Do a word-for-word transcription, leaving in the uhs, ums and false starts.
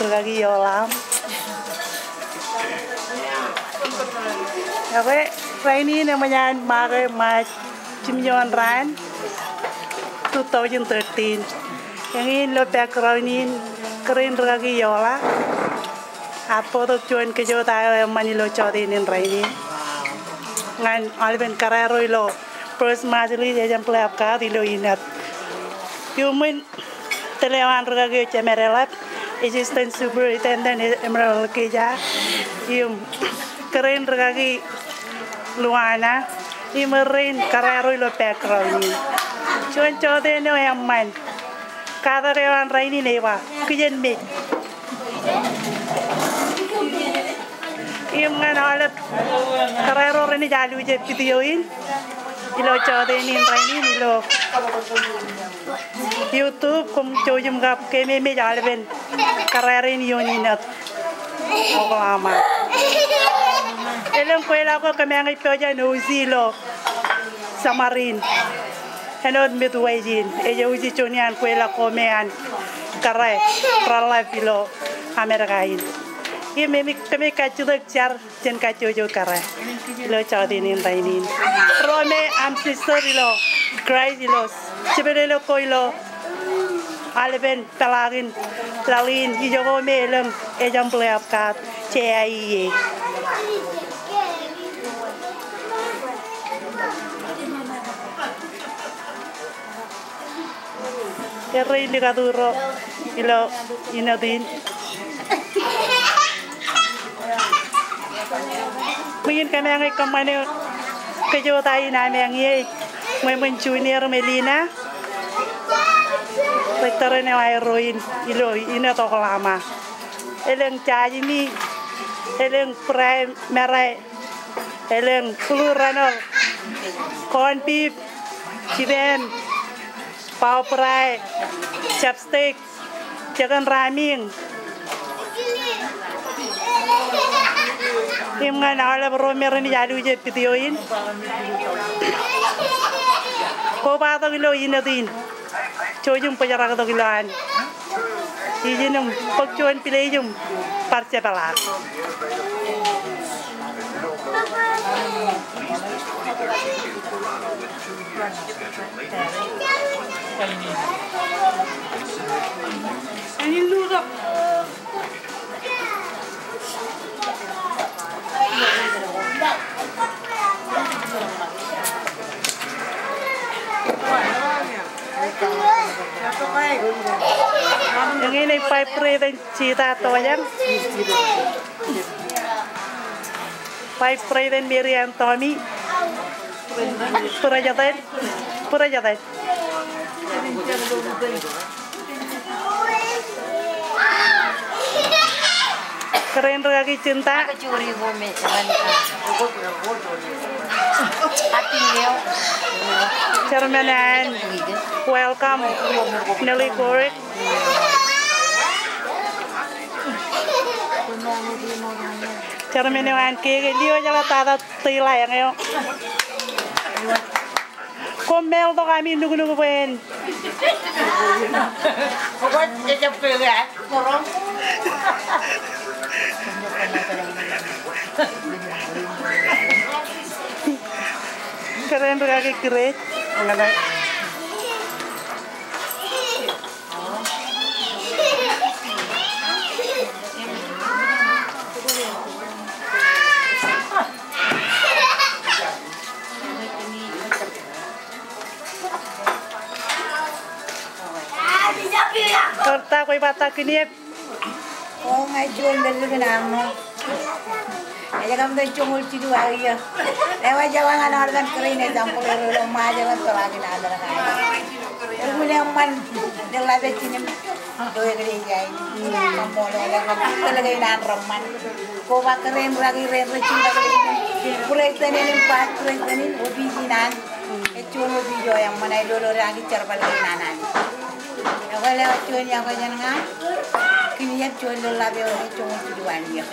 rūkaki ioḷaṃ. Ekwe, rainin eṃōj an make Ṃaaj jimjuon raan two thousand thirteen. Eñin ilo background in, kōrā in rūkaki ioḷaṃ. Ak bōktok juon kōjota eo eṃṃan ilo jọteen in rainin. Ñan aolepen kōrā ro ilo First Marshallese Assembly of God ilo Enid. Iuṃwin tōl eo an rūkaki eo jemed eḷap, Assistant Superintendent Emerald Kija, im kōrā in rūkaki Luana, im rein kōrā ro ilo background in. Juon jọteen eo eṃṃan. Katak eo an rainin ej ba, kijenmej. Im ñan aolep kōrā ro renaaj aluje video in ilo jọteen in rainin ilo YouTube, koṃ jouj im kab keememej aolepen kōrā rein ioon Enid, Oklahoma. Elōñ kweilọk ko kōmeañ ej pojak in O C ilo summer in āinwōt Midwest in, ej O C juon iaan kweilọk ko me an kōrā reḷap ilo Amerika in. Im kōmij kajjitōk jar jān kajjojo kōrā ilo jọteen in rainin. Ro me aṃ sister ilo Christ ilo jepelelok ko ilo aolepen peḷaakin laḷ in, ijoko me elōñ Assembly of God, J I E. Erreo ej likatū ro ilo Enid in. Ṃwiin kōmeañ ej kōṃṃane kōjota in ameañ ie, ṃweo ṃōn Junior Melina, rej tōre eo aerro in ilo Enid, Oklahoma. Elōñ jajimi, elōñ primary, elōñ blue rannol, corn beef, jipen, bao fry, chopstick, jekōn ramiiñ. Im ñan aolep ro me renaaj aluje video in, kobatok ilo Enid in. Jouj im bōjraktok ilowaan ijin im bōk juon pilej im bar jepḷaak. Eñin ej five grade in Jita Tojañ. Five grade in Mary Ann Tommy. Bwidej etan, bwidej etan. Kōrā in rūkaki Jinta. Chairman an Welcome, Nelly Gorik. Chairman eo an keke, lio jeḷā tata tōl eo eñ eo. Koṃṃool tok ami nuknuk bwe en. Kōrā in rūkaki Grace. Bar ta kwe, bar ta kiniep. O, ña ij juon lōllōñ in aṃ ṇo. Ej kab tok joñoul jilu ak iiō. Ewōr jab ñan aolepen kōrā in ej aṃ bōk ro ilo Ṃajeḷ im peḷaakin Amerika. Eḷap eṃṃan ḷap eo ijin im ilo eklejia in. Kaṃṃoolol eḷap kōḷkōl in an reṃṃan. Koba kōrā in rūkaki rein rej jino kōḷkōl in. President in im vice president in, opiij in an. Ej juon opiij eo eṃṃan, ej loloraki jerbal kein an Anij. Ekwe ḷeo juon iọkwe jān ña, kiniep juon ḷap eo ej joñoul jilu an iiō.